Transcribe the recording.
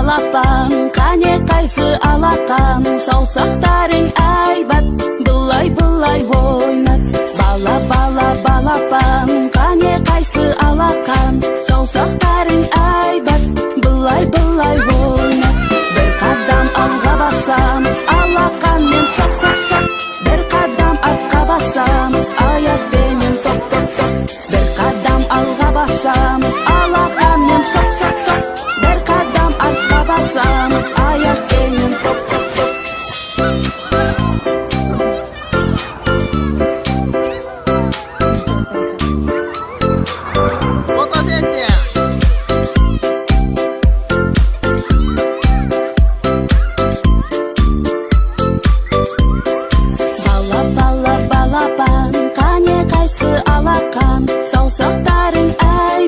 Балапан, қане, қайсы алақан? Саусақтарың әйбат, былай, былай ойнат. Бала, бала, балапан, қане, қайсы алақан?